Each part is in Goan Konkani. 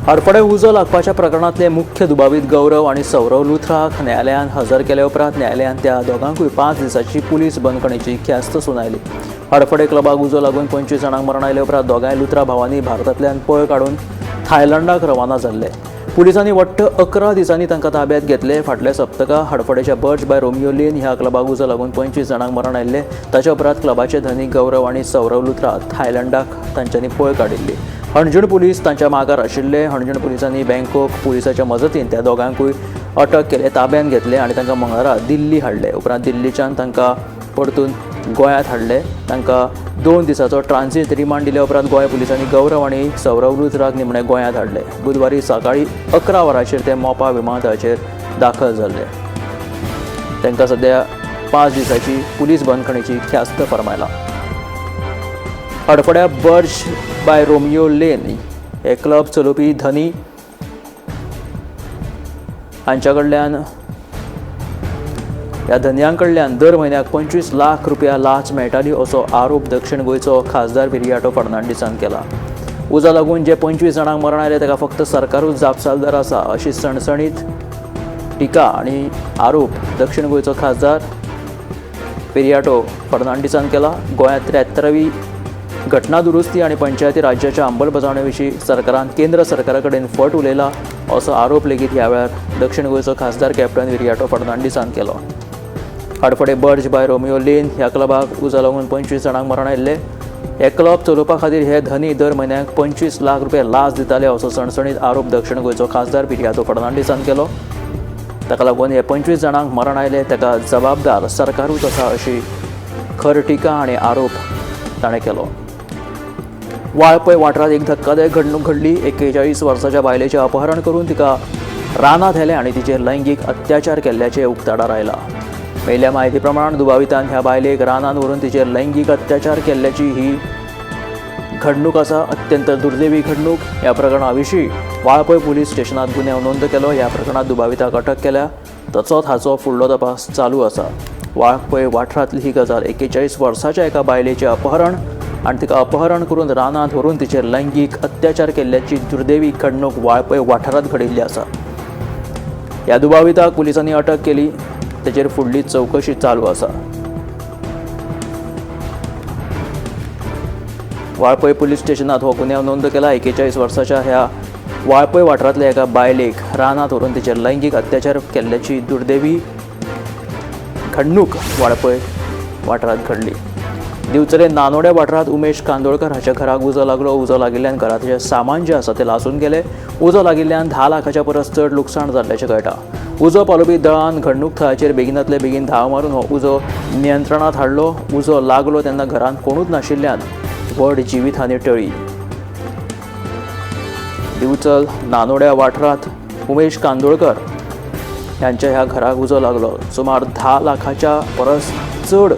हडफडें उजो लागपाच्या प्रकरणांतले मुख्य दुबावीत गौरव आनी सौरव लुथराक न्यायालयान हजर केले उपरांत न्यायालयान त्या दोगांकूय 5 दिसांची पुलीस बंदखणीची ख्यास्त सुनायली. हडफडें क्लबाक उजो लागून 25 जाणांक मरण आयले उपरांत दोगांय लुथरा भावांनी भारतांतल्यान पळ काडून थायलंडाक रवाना जाल्ले. पुलिसांनी वट्ट 11 दिसांनी तांकां ताब्यात घेतले. फाटल्या सप्तका हडफडेच्या बर्च बाय रोमियो लेन ह्या क्लबाक उजो लागून 25 जाणांक मरण आयिल्लें. ताच्या उपरांत क्लबाचे धनी गौरव आनी सौरव लुथरा थायलंडाक तांच्यांनी पळ काडिल्ली. हणजूण पुलीस तांच्या मागार आशिल्ले. हणजूण पुलिसांनी बँकॉक पुलिसाच्या मजतीन त्या दोगांकूय अटक केले, ताब्यात घेतले आनी तांकां मंगळारा दिल्ली हाडले. उपरांत दिल्लीच्यान तांकां परतून गोंयांत हाडले. तांकां 2 दिसाचो ट्रान्झीट रिमांड दिल्या उपरांत गोंय पुलिसांनी गौरव आनी सौरव लुथराक निमणे गोंयांत हाडले. बुधवारी सकाळीं 11 वरांचेर ते मोपा विमानतळाचेर दाखल जाल्ले. तांकां सद्या 5 दिसांची पुलीस बंदखणीची ख्यास्त फर्मायला. हडफड्या बर्च बाय रोमियो लेन हे क्लब चलोवपी धनी हांच्या कडल्यान ह्या धनयां कडल्यान दर म्हयन्याक 25 लाख रुपया लाच मेळटाली असो आरोप दक्षिण गोंयचो खासदार विरियाटो फर्नांडीसान केला. उजो लागून जे 25 जाणांक मरण आयलें ताका फक्त सरकारूच जापसालदार आसा अशी सणसणीत टिका आनी आरोप दक्षिण गोंयचो खासदार विरियाटो फर्नांडीसान केला. गोंयांत 73वी घटना दुरुस्ती आनी पंचायती राज्याच्या अंमलबजावणे विशीं सरकारान केंद्र सरकारा कडेन फट उलयला असो आरोप लेगीत ह्या वेळार दक्षिण गोंयचो खासदार कॅप्टन विरियाटो फर्नांडीसान केलो. Hadfade Birch by Romeo Lane ह्या क्लबाक उजो लागून 25 जाणांक मरण आयिल्लें. हे क्लब चलोवपा खातीर हे धनी दर म्हयन्याक 25 लाख रुपया लाच दिताले असो सणसणीत आरोप दक्षिण गोंयचो खासदार विरियाटो फर्नांडीसान केलो. ताका लागून हे 25 जाणांक मरण आयलें ताका जबाबदार सरकारूच आसा अशी खर टिका आनी आरोप ताणें केलो. वाळपय वाठारांत एक धक्कादायक घडणूक घडली. 41 वर्साच्या बायलेचें अपहरण करून तिका रानांत व्हेलें आनी तिचेर लैंगीक अत्याचार केल्ल्याचें उक्ताडार आयलां. मेळिल्ल्या म्हायती प्रमाण दुबावितान ह्या बायलेक रानांत व्हरून तिचेर लैंगीक अत्याचार केल्ल्याची ही घडणूक आसा. अत्यंत दुर्दैवी घडणूक. ह्या प्रकरणा विशीं वाळपय पुलीस स्टेशनांत गुन्यांव नोंद केलो. ह्या प्रकरणांत दुबाविताक अटक केल्या. तसोच हाचो फुडलो तपास चालू आसा. वाळपय वाठारांतली ही गजाल. 41 वर्साच्या एका बायलेचें अपहरण आनी तिका अपहरण करून रानांत व्हरून तिचेर लैंगीक अत्याचार केल्ल्याची दुर्दैवी घडणूक वाळपय वाठारांत घडिल्ली आसा. ह्या दुबाविताक पुलिसांनी अटक केली. ताचेर फुडली चवकशी चालू आसा. वाळपय पुलीस स्टेशनांत हो गुन्यांव नोंद केला. 41 वर्साच्या ह्या वाळपय वाठारांतल्या एका बायलेक रानांत व्हरून तिचेर लैंगीक अत्याचार केल्ल्याची दुर्दैवी घडणूक वाळपय वाठारांत घडली. दिवचले नानोड्या वाठारांत उमेश कांदोळकर हाच्या घराक उजो लागलो. उजो लागिल्ल्यान घरांतलें सामान जें आसा तें लासून गेलें. उजो लागिल्ल्यान 10 लाखाच्या परस चड लुकसाण जाल्ल्याचें कळटा. उजो पालोवपी दळान घडणूक थळाचेर बेगिनांतले बेगीन धांव मारून हो उजो नियंत्रणांत हाडलो. उजो लागलो तेन्ना घरांत कोणूच नाशिल्ल्यान व्हड जिवीतहानी टळ्ळी. दिवचल नानोड्या वाठारांत उमेश कांदोळकर ह्यांच्या ह्या घराक उजो लागलो. सुमार 10 लाखाच्या परस चड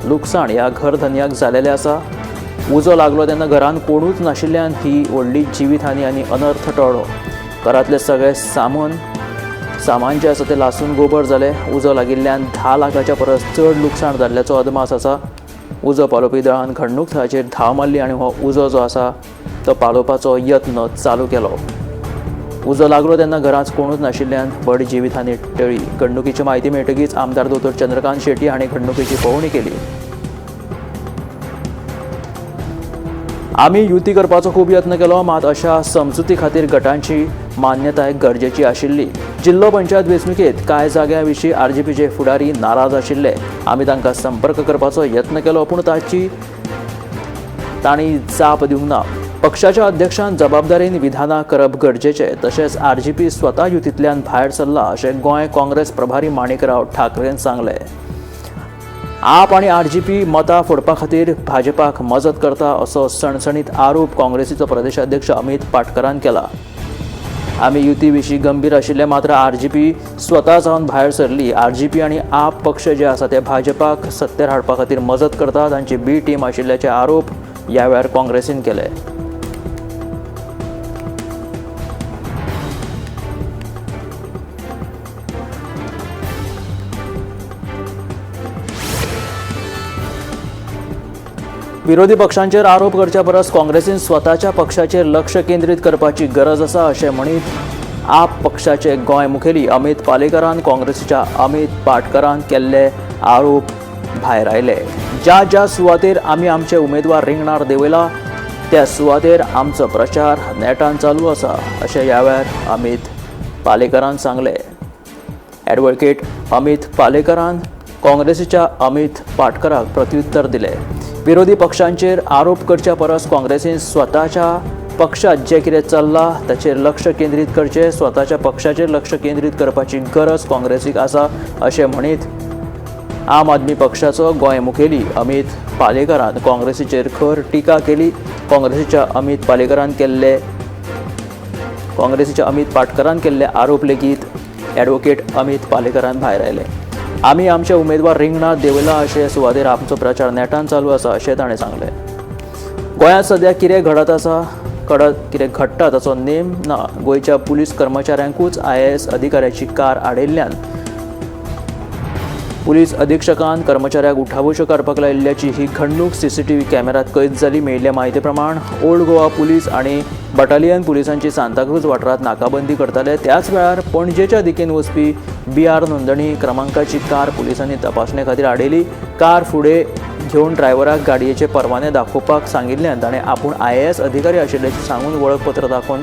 लुकसाण ह्या घर धनयाक जालेलें आसा. उजो लागलो तेन्ना घरांत कोणूच नाशिल्ल्यान ही व्हडली जिवीतहानी आनी अनर्थ टळ्ळो. घरांतलें सगळें सामान जें आसा तें लासून गोबर जालें. उजो लागिल्ल्यान 10 लाखाच्या परस चड लुकसाण जाल्ल्याचो अदमास आसा. उजो पालोवपी दळान घडणूक थळाचेर धांव मारली आनी हो उजो जो आसा तो पालोवपाचो यत्न चालू केलो. उजो लागलो तेन्ना घरांत कोणूच नाशिल्ल्यान व्हड जिवीतहानी टळ्ळी. घडणुकीची म्हायती मेळटकीच आमदार दोतोर चंद्रकांत शेट्टी हांणी घडणुकेची पळोवणी केली. आमी युती करपाचो खूब यत्न केलो, मात अशा समजुती खातीर गटांची मान्यताय गरजेची आशिल्ली. जिल्लो पंचायत वेंचणुकेंत कांय जाग्यां विशीं आरजीपीचे फुडारी नाराज आशिल्ले. आमी तांकां संपर्क करपाचो यत्न केलो, पूण तांणी जाप दिवंक ना. पक्षाच्या अध्यक्षान जबाबदारीन विधानां करप गरजेचें. तशेंच आरजीपी स्वता युतींतल्यान भायर सरला अशें गोंय काँग्रेस प्रभारी माणिकराव ठाकरेन सांगलें. आप आनी आरजीपी मतां फोडपा खातीर भाजपाक मजत करता असो सणसणीत आरोप काँग्रेसीचो प्रदेशाध्यक्ष अमित पाटकरान केला. आमी युती विशीं गंभीर आशिल्ले, मात्र आरजीपी स्वता जावन भायर सरली. आरजीपी आनी आप पक्ष जे आसा ते भाजपाक सत्तेर हाडपा खातीर मजत करता, तांची बी टीम आशिल्ल्याचे आरोप ह्या वेळार काँग्रेसीन केले. विरोधी पक्षांचेर आरोप करच्या परस काँग्रेसीन स्वताच्या पक्षाचेर लक्ष केंद्रीत करपाची गरज आसा अशें म्हणीत आप पक्षाचे गोंय मुखेली अमित पालेकरान काँग्रेसीच्या अमित पाटकरान केल्ले आरोप भायर आयले। ज्या ज्या सुवातेर आमी आमचे उमेदवार रिंगणार देंवयला त्या सुवातेर आमचो प्रचार नेटान चालू आसा अशें ह्या वेळार अमित पालेकरान सांगलें। ॲडव्होकेट अमित पालेकरान काँग्रेसीच्या अमित पाटकराक प्रत्युत्तर दिलें। विरोधी पक्षांचेर आरोप करच्या परस काँग्रेसीन स्वताच्या पक्षात जें कितें चल्लां ताचेर लक्ष केंद्रीत करचें, स्वताच्या पक्षाचेर लक्ष केंद्रीत करपाची गरज काँग्रेसीक आसा अशें म्हणीत आम आदमी पक्षाचो गोंय मुखेली अमित पालेकरान काँग्रेसीचेर खर टिका केली। काँग्रेसीच्या अमित पाटकरान केल्ले आरोप लेगीत ॲडव्होकेट अमित पालेकरान भायर आयले। आमी आमचे उमेदवार रिंगणात देंवयला अशे सुवातेर आमचो प्रचार नेटान चालू आसा अशें ताणें सांगलें। गोंयांत सद्या कितें घडत आसा, कितें घडटा ताचो नेम ना। गोंयच्या पुलीस कर्मचाऱ्यांकूच IAS अधिकाऱ्याची कार आडयल्ल्यान पुलीस अधीक्षकान कर्मचाऱ्याक उठाबशो करपाक लायिल्ल्याची ही घडणूक CCTV कॅमेऱ्यांत कैद जाली। मेळिल्ल्या म्हायती प्रमाण ओल्ड गोवा पुलीस आनी बटालियन पुलिसांची सांताक्रूज वाठारांत नाकाबंदी करताले। त्याच वेळार पणजेच्या दिकेन वचपी BR नोंदणी क्रमांकाची कार पुलिसांनी तपासणे खातीर आडयली। कार फुडें घेवन ड्रायव्हराक गाडयेचे परवाने दाखोवपाक सांगिल्ल्यान ताणें आपूण IAS अधिकारी आशिल्ल्याचें सांगून वळखपत्र दाखोवन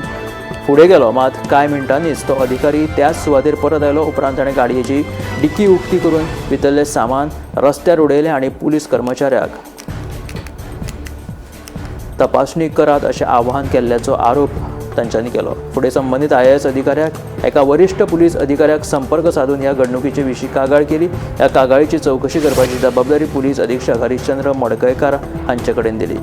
फुडें गेलो। मात कांय मिनटांनीच तो अधिकारी त्याच सुवातेर परत आयलो। उपरांत ताणें गाडयेची डिक्की उक्ती करून भितरलें सामान रस्त्यार उडयलें आनी पुलीस कर्मचाऱ्याक तपासणी करात अशें आवाहन केल्ल्याचो आरोप तांच्यांनी केलो। फुडें संबंदीत IAS अधिकाऱ्याक एका वरिश्ठ पुलीस अधिकाऱ्याक संपर्क साधून ह्या घडणुकीचे विशीं कागाळ केली। ह्या कागाळीची चवकशी करपाची जबाबदारी पुलीस अधीक्षक हरिश्चंद्र मडकयकार हांचे कडेन दिली।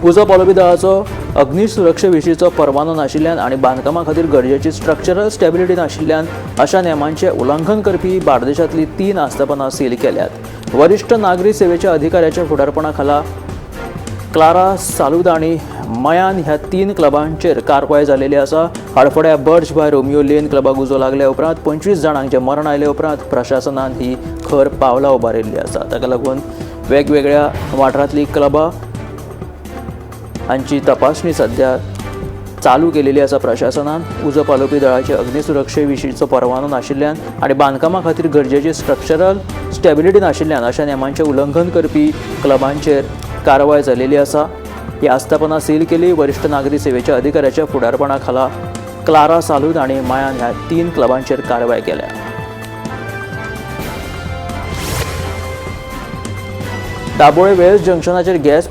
उजो पालोवपी दळाचो अग्निसुरक्षे विशींचो परवानो नाशिल्ल्यान आनी बांदकामा खातीर गरजेची स्ट्रक्चरल स्टेबिलिटी नाशिल्ल्यान अशा नेमांचें उल्लंघन करपी बार्देशांतली 3 आस्थापनां सील केल्यात। वरिश्ठ नागरी सेवेच्या अधिकाऱ्याच्या फुडारपणा खाला क्लारा सालूद आनी मयान ह्या 3 क्लबांचेर कारवाय जाल्ली आसा। हडफड्या बर्च बाय रोमियो लेन क्लबाक उजो लागल्या उपरांत 25 जाणांक मरण आयले उपरांत प्रशासनान ही खर पावलां उबारिल्ली आसा। ताका लागून वेगवेगळ्या वाठारांतली क्लबां हांची तपासणी सध्या चालू केलेली आसा। प्रशासनान उजो पालोवपी दळाचे अग्निसुरक्षे विशींचो परवानो नाशिल्ल्यान आनी बांदकामा खातीर गरजेची स्ट्रक्चरल स्टेबिलिटी नाशिल्ल्यान अशा नेमांचें उल्लंघन करपी क्लबांचेर कारवाय जाल्ली आसा। ही आस्थापनां सील केली। वरिश्ठ नागरी सेवेच्या अधिकाऱ्याच्या फुडारपणा खाला क्लारा सालूद आनी मायान ह्या 3 क्लबांचेर कारवाय केल्या। दाबोळे वेल्स जंक्शनाचेर गॅस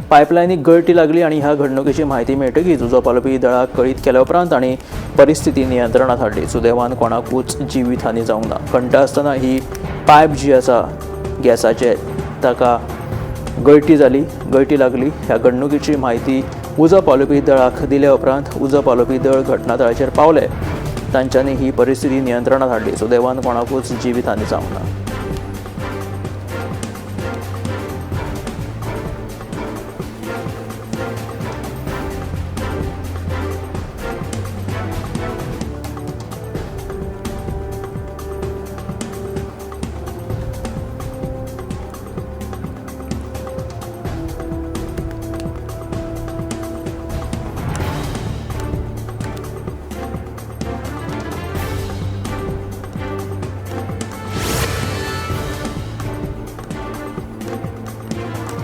पायपलायनीक गळटी लागली आनी ह्या घडणुकेची म्हायती मेळटकीच उजो पालोवपी दळाक कळीत केल्या उपरांत तांणी परिस्थिती नियंत्रणांत हाडली। सुदैवान कोणाकूच जिवीत हानी जावंक ना। खंडटा आसतना ही पायप जी आसा गॅसाचे ताका गळटी लागली। ह्या घडणुकेची म्हायती उजो पालोवपी दळाक दिल्या उपरांत उजो पालोवपी दळ घटनाथळाचेर पावले। तांच्यांनी ही परिस्थिती नियंत्रणांत हाडली। सुदैवान कोणाकूच जिवीत हानी जावंक ना।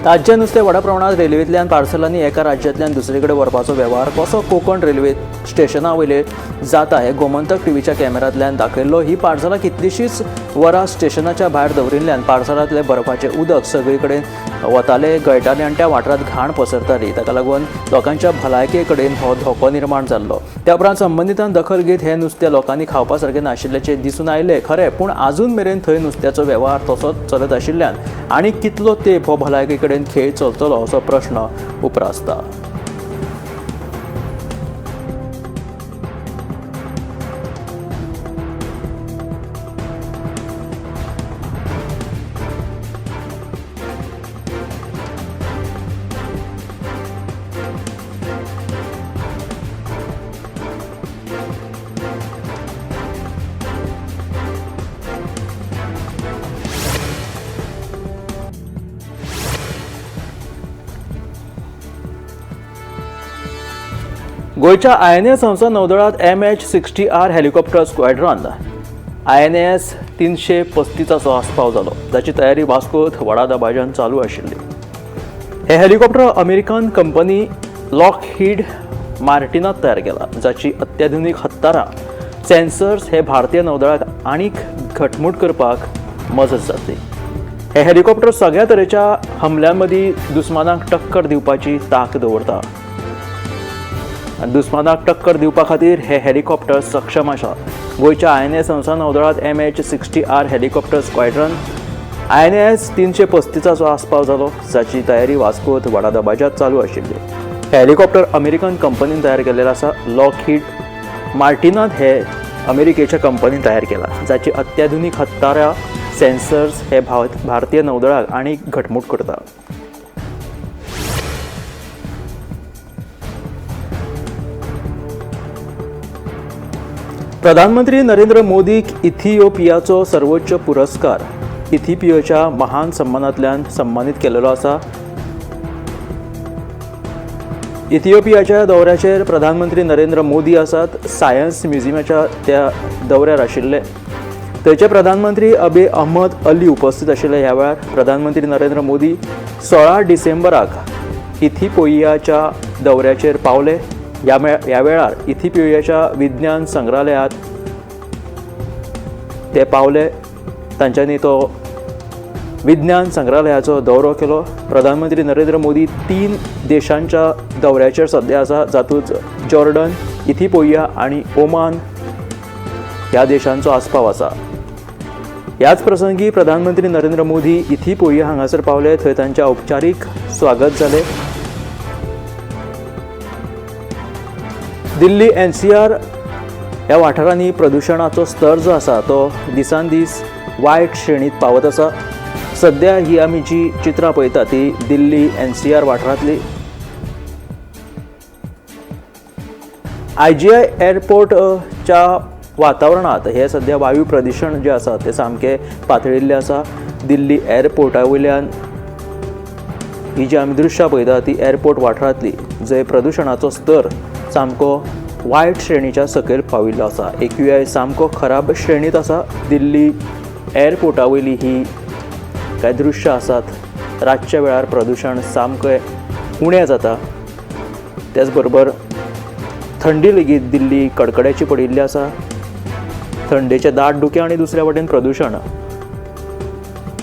ताज्जें नुस्तें व्हडा प्रमाणांत रेल्वेंतल्यान पार्सलांनी एका राज्यांतल्यान दुसरे कडेन व्हरपाचो वेव्हार कसो कोंकण रेल्वे स्टेशना वयले जाता हें गोमंतक टीव्हीच्या कॅमेरांतल्यान दाखयल्लो। ही पार्सलां कितलींशींच वरां स्टेशनाच्या भायर दवरिल्ल्यान पार्सलांतलें बर्फाचें उदक सगळे कडेन वतालें, गळटालें आनी त्या वाठारांत घाण पसरताली। ताका लागून लोकांच्या भलायके कडेन हो धोको निर्माण जाल्लो। त्या उपरांत संबंदितान दखल घेत हें नुस्तें लोकांनी खावपा सारकें नाशिल्ल्याचें दिसून आयलें खरें, पूण आजून मेरेन थंय नुस्त्याचो वेव्हार तसोच चलत आशिल्ल्यान आनी कितलो तेंप हो भलायके कडेन खेळ चलतलो असो प्रश्न उप्रासता। गोंयच्या आयएनएस संस्था नौदळांत MH-60R helicopter squadron INS 335चो आस्पाव जालो, जाची तयारी वास्कोत व्हडा दबाज्यान चालू आशिल्ली. हे हेलिकॉप्टर अमेरिकन कंपनी लॉकहीड मार्टिनात तयार केला, जाची अत्याधुनीक हत्तारां सेन्सर्स हे भारतीय नौदळाक आनीक घटमूट करपाक मजत जातली. हे हेलिकॉप्टर सगळ्या तरेच्या हमल्यां मदीं दुस्मानाक टक्कर दिवपाची तांक दवरता आनी दुस्मानाक टक्कर दिवपा खातीर हे हेलिकॉप्टर सक्षम आसा. गोंयच्या आयएनएस संस्था नौदळांत MH-60R helicopter squadron INS 335चो आस्पाव जालो, जाची तयारी वास्कोत व्हडा दबाज्यांत चालू आशिल्ली. हे हेलिकॉप्टर अमेरिकन कंपनीन तयार केल्लें आसा. लॉकहीड मार्टिनात हे अमेरिकेच्या कंपनीन तयार केला, जाची अत्याधुनीक हत्तारां सेन्सर्स हे भारतीय नौदळाक आनीक घटमूट करता. प्रधानमंत्री नरेंद्र मोदीक इथिओपियाचो सर्वोच्च पुरस्कार इथिओपियाच्या महान सन्मानांतल्यान सन्मानीत केल्लो आसा. इथिओपियाच्या दौऱ्याचेर प्रधानमंत्री नरेंद्र मोदी आसात. सायन्स म्युझियमाच्या त्या दौऱ्यार आशिल्ले. थंयचे प्रधानमंत्री अबे अहमद अली उपस्थित आशिल्ले. ह्या वेळार प्रधानमंत्री नरेंद्र मोदी 16 डिसेंबराक इथिओपियाच्या दौऱ्याचेर पावले. ह्या वेळार इथिओपियाच्या विज्ञान संग्रहालयांत ते पावले. तांच्यांनी तो विज्ञान संग्रहालयाचो दौरो केलो. प्रधानमंत्री नरेंद्र मोदी 3 देशांच्या दौऱ्याचेर सद्या आसा, जातूंत जॉर्डन, इथिओपिया आनी ओमान ह्या देशांचो आस्पाव आसा. ह्याच प्रसंगी प्रधानमंत्री नरेंद्र मोदी इथिओपिया हांगासर पावले. थंय तांचें औपचारीक स्वागत जालें. दिल्ली NCR ह्या वाठारांनी प्रदुशणाचो स्तर जो आसा तो दिसान दीस वायट श्रेणींत पावत आसा. सद्या ही आमी जी चित्रां पळयता ती दिल्ली NCR वाठारांतली. IGI एअरपोर्टच्या वातावरणांत हे सद्या वायू प्रदुशण जें आसा तें सामकें पातळिल्लें आसा. दिल्ली एअरपोर्टा वयल्यान ही जी आमी दृश्यां पळयता ती एअरपोर्ट वाठारांतली, जंय प्रदुशणाचो स्तर सामको वायट श्रेणीच्या सकयल पाविल्लो आसा. AQI सामको खराब श्रेणींत आसा. दिल्ली एअरपोर्टा वयली ही कांय दृश्यां आसात. रातच्या वेळार प्रदुशण सामकें उणें जाता. त्याच बरोबर थंडी लेगीत दिल्ली कडकड्याची पडिल्ली आसा. थंडेचे दाट धुकें आनी दुसऱ्या वटेन प्रदुशण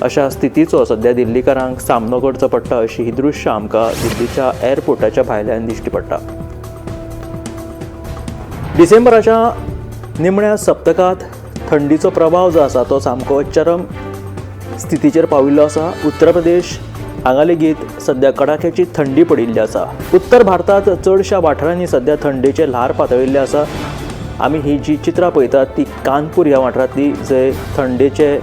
अशा स्थितीचो सद्या दिल्लीकारांक सामनो करचो पडटा, अशी ही दृश्यां आमकां दिल्लीच्या एअरपोर्टाच्या भायल्यान दिश्टी पडटा. डिसेंबराच्या निमण्या सप्तकांत थंडीचो प्रभाव जो आसा तो सामको चरम स्थितीचेर पाविल्लो आसा. उत्तर प्रदेश हांगा लेगीत सद्या कडाक्याची थंडी पडिल्ली आसा. उत्तर भारतांत चडश्या वाठारांनी सद्या थंडेचें ल्हार पातळिल्लें आसा. आमी ही जी चित्रां पळयतात ती कानपूर ह्या वाठारांतली, जंय थंडेचें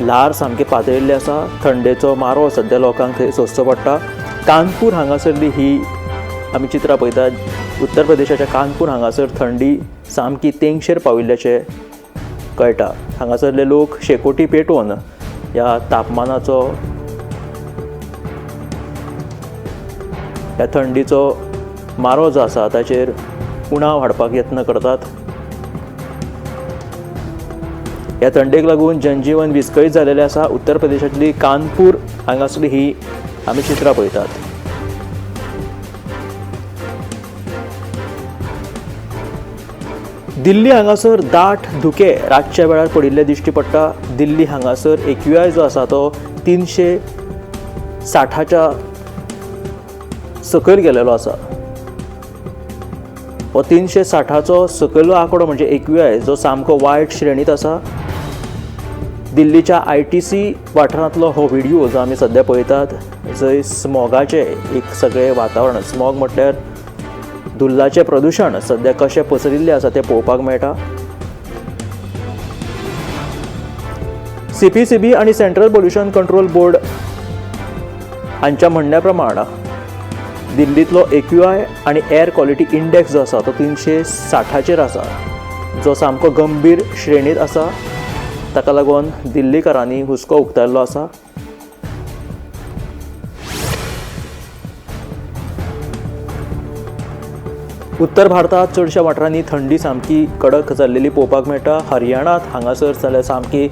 ल्हार सामकें पातळिल्लें आसा. थंडेचो मारो सद्या लोकांक थंय सोंसचो पडटा. कानपूर हांगासरली ही आमी चित्रां पळयतात. उत्तर प्रदेशाच्या कानपूर हांगासर थंडी सामकी तेंगशेर पाविल्ल्याचें कळटा. हांगासरले लोक शेकोटी पेटोवन ह्या तापमानाचो, ह्या थंडीचो मारो जो आसा ताचेर उणाव हाडपाक यत्न करतात. ह्या थंडेक लागून जनजीवन विस्कळीत जालेलें आसा. उत्तर प्रदेशांतली कानपूर हांगासरली ही आमी चित्रां पळयतात. दिल्ली हांगासर दाट धुके रातच्या वेळार पडिल्ले दिश्टी पडटा. दिल्ली हांगासर AQI जो आसा तो 360च्या सकयल गेलेलो आसा. हो 360चो सकयलो आंकडो म्हणजे AQI जो सामको वायट श्रेणींत आसा. दिल्लीच्या ITC वाठारांतलो हो व्हिडिओ जो आमी सद्या पळयतात, जंय स्मॉगाचें एक सगळें वातावरण, स्मॉग म्हटल्यार धुल्लाचें प्रदुशण सद्या कशें पसरिल्लें आसा तें पळोवपाक मेळटा. CPCB आनी सेंट्रल पोल्युशन कंट्रोल बोर्ड हांच्या म्हणण्या प्रमाण दिल्लींतलो AQI आनी एअर क्वॉलिटी इंडेक्स जो आसा तो 360चेर आसा, जो सामको गंभीर श्रेणींत आसा. ताका लागून दिल्लीकारांनी हुस्को उक्तायल्लो आसा. उत्तर भारतांत चडश्या वाठारांनी थंडी सामकी कडक जाल्लेली पळोवपाक मेळटा. हरियाणात हांगासर जाल्यार सामकी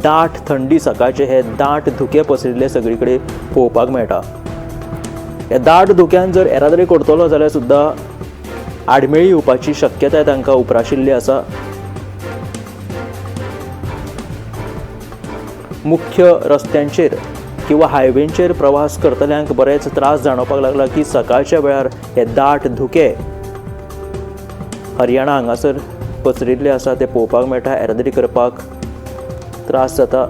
दाट थंडी, सकाळचे हे दाट धुके पसरिल्ले सगळी कडेन पळोवपाक मेळटा. ह्या दाट धुक्यान जर येरादारी करतलो जाल्यार सुद्दां आडमेळी येवपाची शक्यताय तांकां उप्राशिल्ली आसा. मुख्य रस्त्यांचेर किंवा हायवेंचेर प्रवास करतल्यांक बरेच त्रास जाणवपाक लागला की सकाळच्या वेळार हे दाट धुके हरियाणा हांगासर पसरिल्ले आसा ते पळोवपाक मेळटा. येरादारी करपाक त्रास जाता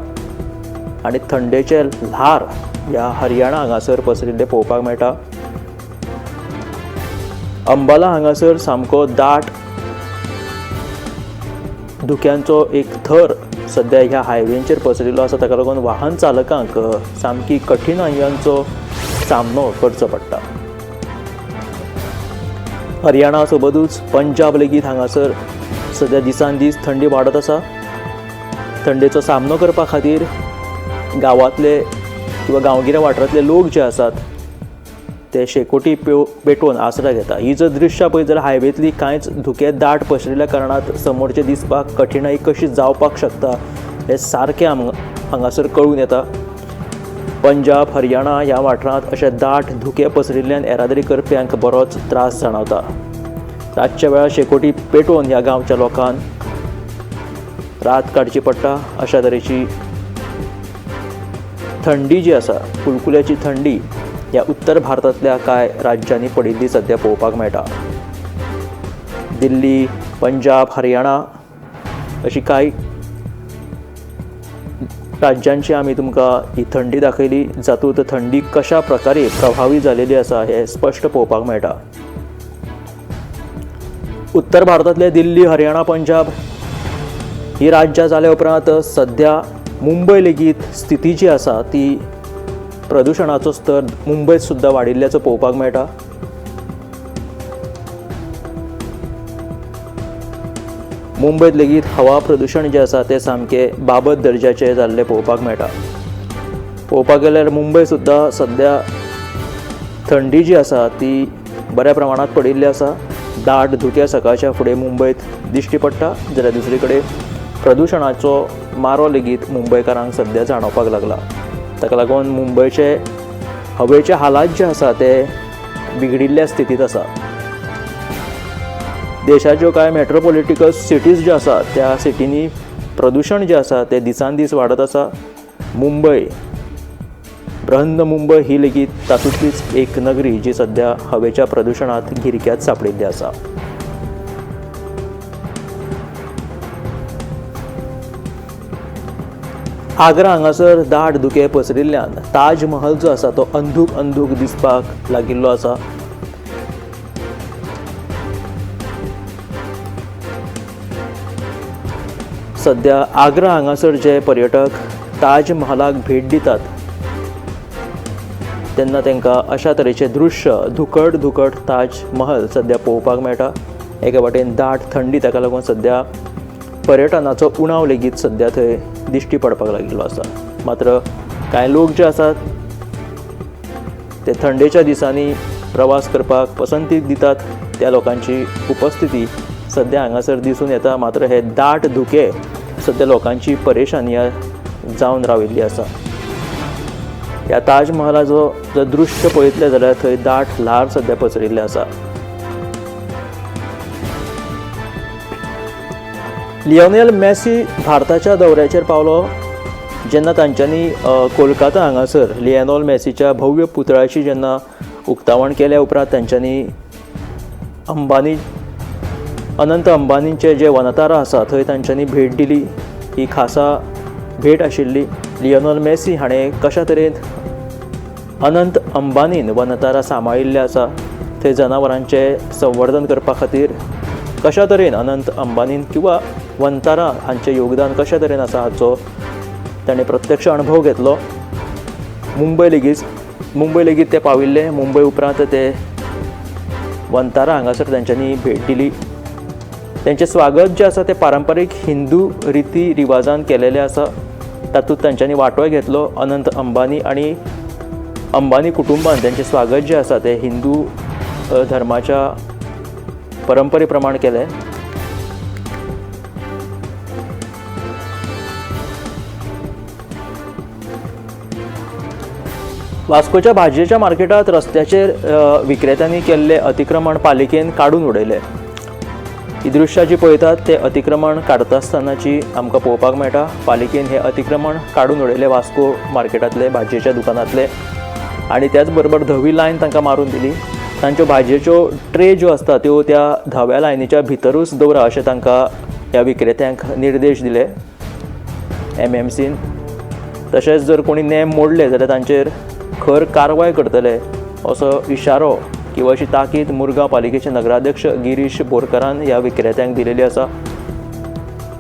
आनी थंडेचे ल्हार ह्या हरियाणा हांगासर पसरिल्ले पळोवपाक मेळटा. अंबाला हांगासर सामको दाट धुक्यांचो एक थर सद्या ह्या हायवेंचेर पसरिल्लो आसा. ताका लागून वाहन चालकांक सामकी कठीणायांचो सामनो करचो पडटा. हरियाणा सोबतूच पंजाब लेगीत हांगासर सद्या दिसान दीस थंडी वाडत आसा. थंडेचो सामनो करपा खातीर गांवांतले किंवा गांवगिऱ्या वाठारांतले लोक जे आसात ते शेकोटी पेटोवन आसरा घेता. ही जर दृश्यां पळयत जाल्यार हायवेंतली कांयच धुके दाट पसरिल्ल्या कारणात समोरचे दिसपाक कठीणाई कशी जावपाक शकता हें सारकें हांगासर कळून येता. पंजाब, हरियाणा ह्या वाठारांत अशे दाट धुके पसरिल्ल्यान येरादारी करप्यांक बरोच त्रास जाणवता. रातच्या वेळार शेकोटी पेटोवन ह्या गांवच्या लोकांक रात काडची पडटा. अशा तरेची थंडी जी आसा, कुलकुल्याची थंडी ह्या उत्तर भारतांतल्या कांय राज्यांनी पडिल्ली सद्या पळोवपाक मेळटा. दिल्ली, पंजाब, हरियाणा अशी कांय राज्यांची आमी तुमकां ही थंडी दाखयली, जातूंत थंडी कशा प्रकारे प्रभावी जालेली आसा हें स्पश्ट पळोवपाक मेळटा. उत्तर भारतांतले दिल्ली, हरियाणा, पंजाब ही राज्यां जाल्या उपरांत सद्या मुंबय लेगीत स्थिती जी आसा ती प्रदुशणाचो स्तर मुंबयत सुद्दां वाडिल्ल्याचो पळोवपाक मेळटा. मुंबयत लेगीत हवा प्रदुशण जें आसा तें सामकें बाबत दर्जाचें जाल्लें पळोवपाक मेळटा. पळोवपाक गेल्यार मुंबय सुद्दां सद्या थंडी जी आसा ती बऱ्या प्रमाणांत पडिल्ली आसा. दाट धुकें सकाळच्या फुडें मुंबयत दिश्टी पडटा, जाल्यार दुसरे कडेन प्रदुशणाचो मारो लेगीत मुंबयकारांक सद्या जाणवपाक लागला. ताका लागून मुंबयचे हवेचे हालात जे आसा ते बिगडिल्ल्या स्थितींत आसा. देशाच्यो कांय मेट्रोपॉलिटिकल सिटीज ज्यो आसा त्या सिटींनी प्रदुशण जें आसा तें दिसान दीस वाडत आसा. मुंबय, बृहन मुंबय ही लेगीत तातूंतलीच एक नगरी जी सद्या हवेच्या प्रदुशणांत गिरक्यांत सांपडिल्ली आसा. आग्रा हांगासर दाट धुकें पसरिल्ल्यान ताज महल जो आसा तो अंधूक अंधूक दिसपाक लागिल्लो आसा. सद्या आग्रा हांगासर जे पर्यटक ताज महालाक भेट दितात तेन्ना तांकां अशा तरेचें दृश्य धुकट धुकट ताज महल सद्या पळोवपाक मेळटा. एके वाटेन दाट थंडी, ताका लागून सद्या पर्यटनाचो उणाव लेगीत सद्या थंय दिश्टी पडपाक लागिल्लो आसा. मात्र कांय लोक जे आसात ते थंडेच्या दिसांनी प्रवास करपाक पसंती दितात, त्या लोकांची उपस्थिती सद्या हांगासर दिसून येता. मात्र हे दाट धुके सद्या लोकांची परेशानी जावन राविल्ली आसा. ह्या ताज महालाचो जर दृश्य पळयतलें जाल्यार थंय दाट ल्हार सद्या पसरिल्लें आसा. लियोनेल मेसी भारताच्या दौऱ्याचेर पावलो जेन्ना तांच्यांनी कोलकाता हांगासर लियोनेल मेसीच्या भव्य पुतळ्याची जेन्ना उक्तावण केल्या उपरांत तांच्यांनी अंबानी, अनंत अंबानींचे जे वनतारा आसा थंय तांच्यांनी भेट दिली. ही खासा भेट आशिल्ली. लियोनेल मेसी हाणें कशा तरेन अनंत अंबानीन वनतारा सांबाळिल्ले आसा, थंय जनावरांचें संवर्धन करपा खातीर कशा तरेन अनंत अंबानीन किंवा वनतारा हांचें योगदान कशा तरेन आसा हाचो ताणें प्रत्यक्ष अणभव घेतलो. मुंबय लेगीत ते पाविल्ले. मुंबय उपरांत ते वनतारा हांगासर तांच्यांनी भेट दिली. तांचें स्वागत जें आसा तें पारंपारीक हिंदू रिती रिवाजान केलेलें आसा. तातूंत तांच्यांनी वांटोय घेतलो. अनंत अंबानी आनी अंबानी कुटुंबान तांचें स्वागत जें आसा तें हिंदू धर्माच्या परंपरे प्रमाण केलें. वास्कोच्या भाजयेच्या मार्केटांत रस्त्याचेर विक्रेत्यांनी केल्ले अतिक्रमण पालिकेन काडून उडयलें. ही दृश्यां जी पळयतात ते अतिक्रमण काडटा आसतनाची आमकां पळोवपाक मेळटा. पालिकेन हे अतिक्रमण काडून उडयलें वास्को मार्केटांतले भाजयेच्या दुकानांतले आनी त्याच बरोबर धवी लायन तांकां मारून दिली. तांच्यो भाजयेच्यो ट्रे ज्यो आसता त्यो त्या धव्या लायनीच्या भितरूच दवरा अशें तांकां ह्या विक्रेत्यांक निर्देश दिले एमएमसीन. तशेंच जर कोणी नेम मोडले जाल्यार तांचेर खर कारवाय करतले असो इशारो किंवा अशी ताकीद मुरगांव पालिकेचे नगराध्यक्ष गिरीश बोरकरान ह्या विक्रेत्यांक दिलेली आसा.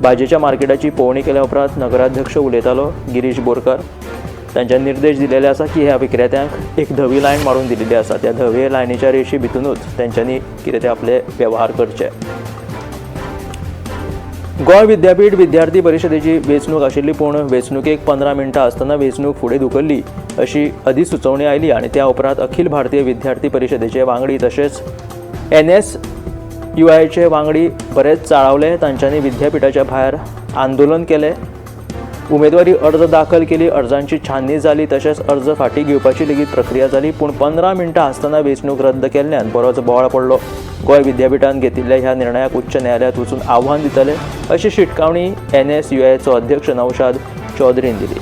भाजयेच्या मार्केटाची पळोवणी केल्या उपरांत नगराध्यक्ष उलयतालो गिरीश बोरकर. तांच्या निर्देश दिलेले आसा की ह्या विक्रेत्यांक एक धवी लायन मारून दिलेली आसा, त्या धवे लायनीच्या रेशी भितूनच तेंच्यांनी कितें ते आपले वेव्हार करचे. गोंय विद्यापीठ विद्यार्थी परिशदेची वेंचणूक आशिल्ली, पूण वेंचणुकेक 15 मिनटां आसतना वेंचणूक फुडें धुकल्ली अशी अधिसुचोवणी आयली आनी त्या उपरांत अखिल भारतीय विद्यार्थी परिशदेचे वांगडी तशेंच NSUIचे वांगडी बरेच चाळवले. तांच्यांनी विद्यापीठाच्या भायर आंदोलन केलें, उमेदवारी अर्ज दाखल केली, अर्जांची छाननी जाली, तशेंच अर्ज फाटीं घेवपाची लेगीत प्रक्रिया जाली. पूण 15 मिनटां आसतना वेंचणूक रद्द केल्ल्यान बरोच बोवाळ पडलो. गोंय विद्यापीठान घेतिल्ल्या ह्या निर्णयाक उच्च न्यायालयांत वचून आव्हान दितले अशी शिटकावणी NSUIचो अध्यक्ष नौशाद चौधरीन दिली.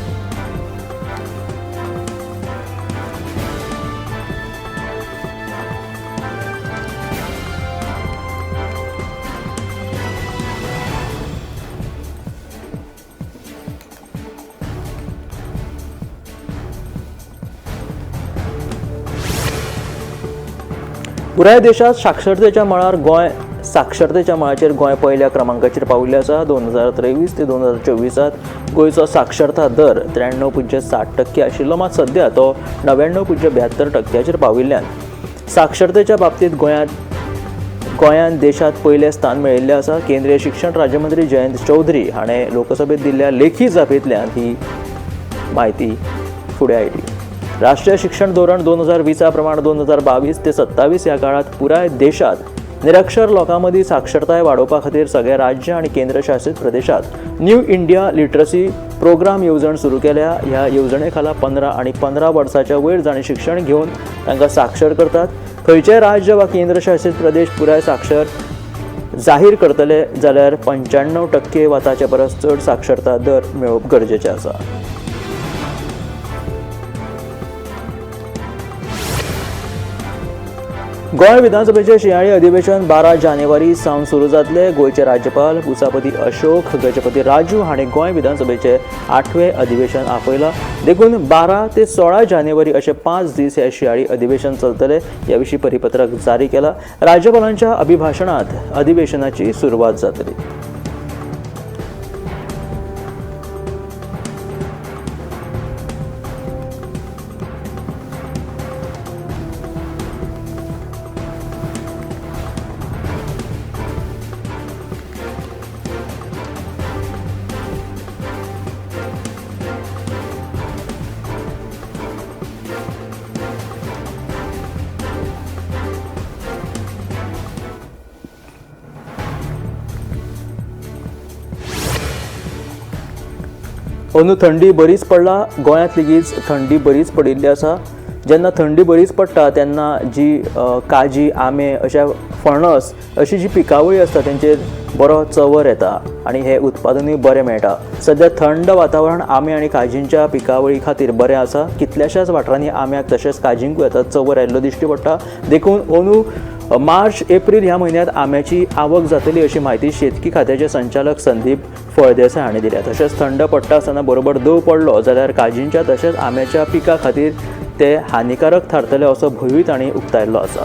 पुराय देशांत साक्षरतेच्या मळार गोंय साक्षरतेच्या मळाचेर गोंय पयल्या क्रमांकाचेर पाविल्लें आसा. 2023 ते 2024 गोंयचो साक्षरता दर 93.60% आशिल्लो, मात सद्या तो 99.72% पाविल्ल्यान साक्षरतेच्या बाबतींत गोंयान देशांत पयलें स्थान मेळिल्लें आसा. केंद्रीय शिक्षण राज्यमंत्री जयंत चौधरी हाणें लोकसभेत दिल्ल्या लेखी जापेंतल्यान ही म्हायती फुडें आयली. राष्ट्रीय शिक्षण धोरण 2020 प्रमाण 2022 ते 27 ह्या काळांत पुराय देशांत निरक्षर लोकां मदीं साक्षरताय वाडोवपा खातीर सगळ्या राज्य आनी केंद्रशासीत प्रदेशांत न्यू इंडिया लिटरसी प्रोग्राम येवजण सुरू केल्या. ह्या येवजणे खाला 15 आनी 15 वर्साच्या वयर जाणीं शिक्षण घेवन तांकां साक्षर करतात. खंयचेय राज्य वा केंद्रशासीत प्रदेश पुराय साक्षर जाहीर करतले जाल्यार 95% वा ताचे परस चड साक्षरता दर मेळोवप गरजेचें आसा. गोंय विधानसभेचें शिंयाळी अधिवेशन 12 जानेवारी सावन सुरू जातलें. गोंयचे राज्यपाल पुसापती अशोक गजपती राजू हांणी गोंय विधानसभेचें 8वें अधिवेशन आपयलां. देखून 12 ते 16 जानेवारी अशे 5 दीस हे शिंयाळी अधिवेशन चलतलें. ह्या विशीं परिपत्रक जारी केलां. राज्यपालांच्या अभिभाशणांत अधिवेशनाची सुरवात जातली. अंदू थंडी बरीच पडला. गोंयांत लेगीत थंडी बरीच पडिल्ली आसा. जेन्ना थंडी बरीच पडटा तेन्ना जी काजी, आंबे, अशा फणस अशी जी पिकावळी आसता तेंचेर बरो चवर येता आनी हें उत्पादनूय बरें मेळटा. सद्या थंड वातावरण आंबे आनी काजींच्या पिकावळी खातीर बरें आसा. कितल्याशाच वाठारांनी आंब्याक तशेंच काजींकूय आतां चवर आयिल्लो दिश्टी पडटा. देखून अंदू मार्च एप्रील ह्या म्हयन्यांत आंब्याची आवक जातली अशी म्हायती शेतकी खात्याचे संचालक संदीप फळदेसाय हांणी दिल्या. तशेंच थंड पडटा आसतना बरोबर दव पडलो जाल्यार काजींच्या तशेंच आंब्याच्या पिका खातीर ते हानिकारक थारतले असो भंयूय तांणी उक्तायल्लो आसा.